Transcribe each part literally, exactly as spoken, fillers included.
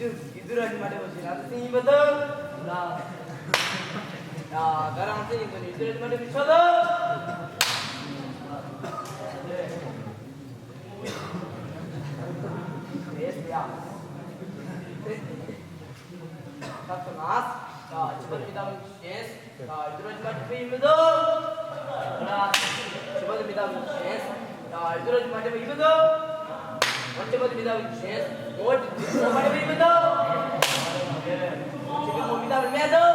ཡུལ་དུས་རང་བཞིན་མ་འདྲ་བ་ཞིག་རང་བཙན་ཡིན་པ་དང་། ཡ། ད་རང་བཙན་ཡིན་དུས་ནི་ཡུལ་དུས་རང་བཞིན་མ་འདྲ་བའི་ཆོས་དང་། རེད་ཡ། ད་ཐོ་ན། ཡ། ཅི་པ་མི་དང་ཞེས། ཡུལ་དུས་རང་བཞིན་མ་འདྲ་བ་ཡིན་པ་དང་། ཅི་པ་མི་དང་ཞེས། ཡུལ་དུས་རང་བཞིན་མ་འདྲ་བ་ཡིན་པ་དང་། ཅི་པ་མི་དང་ཞེས། ངོ་བོ་དེ་ངོ་མ་འདྲ་བ་ཡིན་པ་དང་། ཅི་པའི་ངོ་མི་རྟག་པའི་མེད་དང་།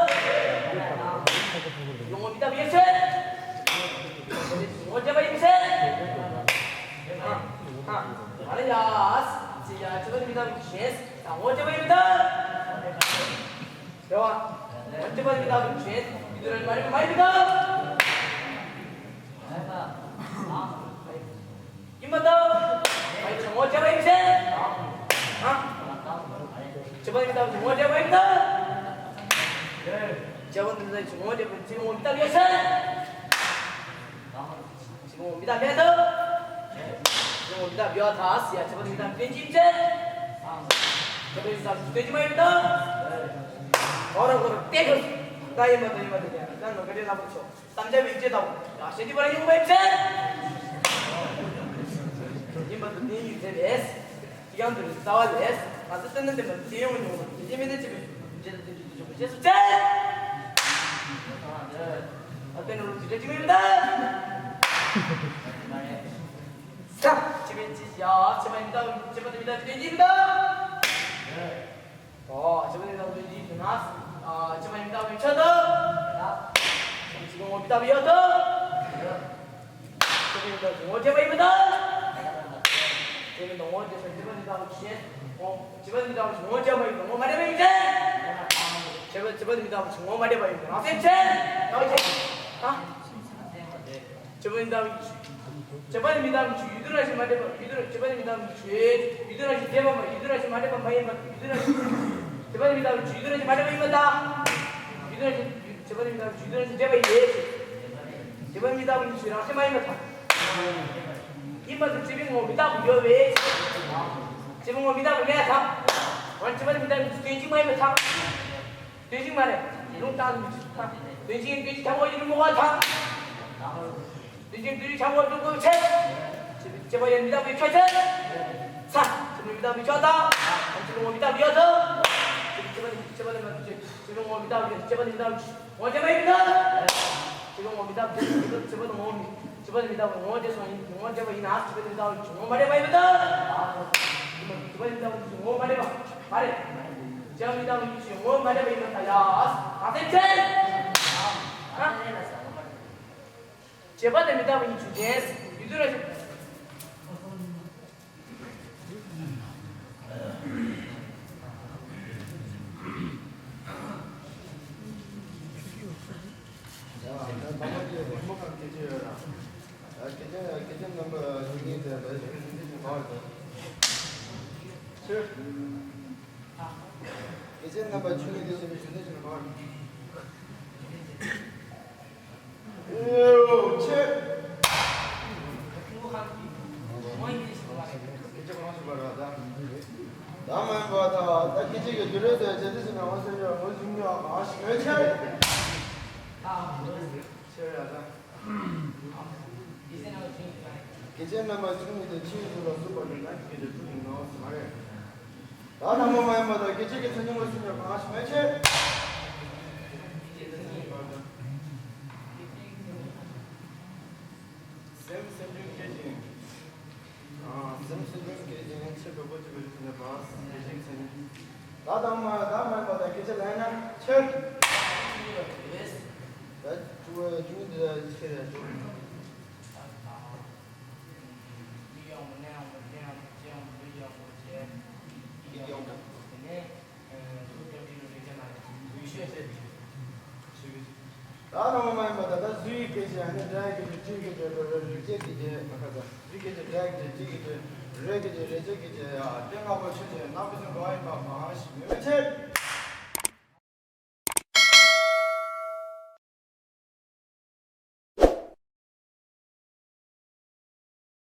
ངོ་མི་རྟག་པའི་ཡོད་ཚད། ངོ་བོ་བརྗོད་པ་ཡིན་ཚད། ཨ། ཨ། ཨ་ལ་ཡ། ཅི་ཡ། ཅི་པ་མི་རྟག་པའི་ཞེས། ངོ་བོ་བརྗོད་པ་ཡིན་པ་དང་། རེད་བ། ཅི་པ་མི་རྟག་པའི་ཞེས། ཡུལ་དུས་རང་བཞིན་མ་འདྲ་བ་ཡིན་པ་དང་། ཡིན་པ་དང་། ངོ་བོ་བརྗོད་པ་ཡིན་ཚད། ཨ། ཅི་པ་མི་རྟག་པའི་ངོ་བོ་བརྗོད་པ་ཡིན་པ་དང་། ཅི་པ་མི་རྟག་པའི་ངོ་བོ་བརྗོད་པ་ཡིན་ཚད། ཅི་ངོ་མི་རྟག་པའི་ཡོད་ཚད། ཅི་ངོ་མི་རྟག་མེད་དང་། ཅི་ངོ་མི་རྟག་པའི་ཡོད་ཚད། ཡ། ཅི་པ་མི་རྟག་པའི་དོན་གཅིག་ཡིན་ཚད། ཅི་པ་མི་རྟག་པའི་དོན་གཅིག་མ་ཡིན་པ་དང་། འོ་ར་འོ་ར་དེ་ག་ད་ཡིན་པ་དང་ཡིན་པ་དང་། ཡ། ད་ནོ་ག་དེ་ལ་བུ་ཆོ། དམ་བཅའ་བའི་རྗེས་དང་། ཡ། ཞེས་བྲིས་པར་ཡོང་བའི་ཚེ། ཡིན་པ་དང་དེའི་ཡུལ་ཚད་ལས། དེ་ཡང་དུ་རྩ་བ་ལས། ང་ཚོ་སྟོན་ན་དེ་མ་དེ་ཡོང་མི་ཡོང་བ་དེ་མི་དེ་ཅི་མི་རྗེས་དང་དེ་ཅི་དེ་ཅི་མི་རྗེས་སུ་ཚད། ཨ་དེ་ནི་རུ་དེ་ཅི་མི་ཡོང་ད། ས། ཅི་མི་ཅི་ཡ། ཅི་མ་ཡིན་ད། ཅི་མ་དེ་མི་ད་དེ་ཡིན་ད། ཨོ། ཅི་པ་མི་རྟག་པའི་ཡུལ་དུས་ན། ཨ། ཅི་པ་མི་རྟག་པའི་ཆོས་དང་། ཅི་པའི་ངོ་བོ་མི་རྟག་པའི་ཡོད་དང་། ཅི་པ་མི་རྟག་པའི་ངོ་བོ་བརྗོད་པ་ཡིན་པ་དང་། ཅི་པའི་ངོ་བོ་བརྗོད་པ་ཅི་པ་མི་རྟག་པའི་ཞེས། ཨོ། ཅི་པ་མི་རྟག་པའི་ངོ་བོ་བརྗོད་པ་ཡིན་པ་ངོ་མ་འདྲེས་པ་ཡིན་ཏེ། ཅི་པ་ཅི་པ་མི་རྟག་པའི་ངོ་མ་འདྲེས་པ་ཡིན་པ་རང་སེམས་ཅན། རང་སེམས་ཅན། ཨ། ཅི་པ་མི་རྟག་པའི་ཆོས། ཅི་པ་མི་རྟག་པའི་ཆོས་ཡུལ་དུས་རང་བཞིན་མ་འདྲེས་པ། ཡུལ་དུས་རང་ཅི་པ་མི་རྟག་པའི་ཆོས་ཡུལ་དུས་རང་བཞིན་འདྲེས་པ་མ། ཡུལ་དུས་རང་བཞིན་མ་འདྲེས་པ་མ་ཡིན་པ། ཡུལ་དུས་རང་བཞིན། ཅི་པ་མི་རྟག་པའི་ཆོས་ཡུལ་དུས་རང་བཞིན་མ་འདྲེས་པ་ཡིན་པ་དང་། ཡུལ་དུས་རང་བཞིན། ཅི་པ་མི་རྟག་པའི་ཆོས་ཡུལ་དུས་རང་བཞིན་འདྲེས་པ་ཡིན་ཏེ། ཅི་པ་མི་རྟག་པའི་ཆོས་རང་བཞིན་མ་ཡིན་པ་དང་། ཡིན་པ་དང་ཅི་པའི་ངོ་བོ་མི་རྟག་པ་ཡོད་པས། ཅི་པའི་ངོ་བོ་མི་རྟག་པ་མེད་དང་། འོན་ཅི་པ་མི་རྟག་པའི་ཆོས་དོན་གཅིག་མ་ཡིན་པ་དང་། དོན་གཅིག་མ་རེད། ལུང་བསྟན་མི་ཆོག་ཐལ། དོན་གཅིག་དོན་གཅིག་ཁྱབ་པ་ཡིན་མི་དགོས་ཐལ། དོན་གཅིག་དོན་གཅིག་ཁྱབ་པ་འགྲོ་དགོས་ཆེ། ཅི་པ་ཡང་མི་རྟག་པའི་ཆོས་ཆེ། ས། ཅི་པ་མི་རྟག་པའི་ཆོས་དང་། ཅི་པའི་ངོ་བོ་མི་རྟག་པའི་ཡོད་དང་། ཅི་པ་ཅི་པ་ལས་མ་ཐུབ་ཅེས། ཅི་པའི་ངོ་བོ་མི་རྟག་པའི་ཡོད། ཅི་པ་ལས་མི་རྟག་པའི་ངོ་བོ་ཅི་པ་ཡིན་དང་། ཅི་པའི་ངོ་བོ་མི་རྟག་པའི་ཡོད། ཅི་པ་ལས་མི་རྟག་པའི་ངོ་བོ་མི། ཅི་པ་ལས་མི་རྟག་པའི་ངོ་བོ་ཅི་སོང་ཡིན། ངོ་བོ་ཅི་པ་ཡིན་ན། ཅི་པ་ལས་མི་རྟག་པའི་ངོ་བོ་མ་འདྲེས་པ་ཡིན་པ་དང་། ཅི་པ་ལས་མི་རྟག་པའི་ངོ་བོ་མ་འདྲེས་པ་མ་རེད། ཅི་པ་མི་རྟག་པའི་ངོ་བོ་མ་འདྲེས་པ་ཡིན་པ་དང་། ཡ། ཨ་ཟེར་ཅན། ཨ། བྱས་པ་དང་མི་རྟག་པ་ཉིད་ཆོས་ཅན། ཡུལ་དུས་རང་བཞིན། ད་ད་མ་དེ་རིང་མོ་གང་སྐད་ཆ་ཡོད་ར། ད་སྐད་ཆ་སྐད་ཆ་རྣམ་པ་བཅུ་གཉིས་དེ་ད་གཞི་གཞི་འདི་ཞིག་མ་རེད། ཆོས། སྐད་ཆ་རྣམ་པ་བཅུ་གཉིས་དེ་བཞིན་གཞི་འདི་ཞིག་མ་རེད། ཨེའོ་ཆེ། ད་མ་ཡིན་པ་ད་ད་སྐད་ཆ་གི་དུས་རེ་དུ་བྱེད་དུས་ཟིན་ན་འོ་ཟེར་ཡོད་འོ་ཟིན་ཡོད་མ་ཞིག་ཡོད་ཆེ། ཆེ་ཡ་ད། སྐད་ཆ་རྣམ་པ་བཅུ་གཉིས་དེ་ཕྱིའི་གཟུགས་ལ་གཟུགས་པ་ནི་ནང་གི་སྐད་ཆ་དྲུག་ཡིན་ནོ་ཟེར་མ་རེད། ད་ལྟ་མོ་མ་ཡིན་པ་དང་སྐད་ཆ་གི་མཚན་ཉིད་མ་ཟིན་པའི་གང་ཞིག་མེད་ཆེ། སེམས་སེམས་བྱུང་སྐད་ཅིག་ཨ། སེམས་སེམས་བྱུང་སྐད་ཅིག་ཆེ་བོད་པོ་གཅིག་པའི་རིགས་ནས་པ་སྐད་ཅིག་མཚན་ཉིད། ད་ལྟ་མ་ད་མ་ཡིན་པ་དང་སྐད་ཆ་ལན་ན་ཆེ། ད་ཅུ་བ་ཅུ་འདི་ཆེ་རེད་ཅུ། ད་ནང་མ་ཡིན་པ་ད་ལྟ་གཟུགས་ཡི་སྐད་ཆ་ཡང་ན་སྒྲ་ཡི་སྐད་ཆ་དྲི་སྐད་ཆ་རེད་པ་རེད། རིག་སྐད་ཆ་རེད་པ་རེད། རིག་བྱེད་སྐད་ཆ་མ་ཁ་ཚ་རིག་སྐད་ཆ་སྒྲ་སྐད་ཆ་དྲི་སྐད་ཆ་རེད་སྐད་ཆ་རེད་བྱེད་སྐད་ཆ་ཡ་སྟེ་ལྔ་པོ་ཆོས་ཅན། རྣམ་པ་ཚོ་འགྲོ་བ་ཡིན་པ་གང་ཞིག་མི་མི་ཆེ།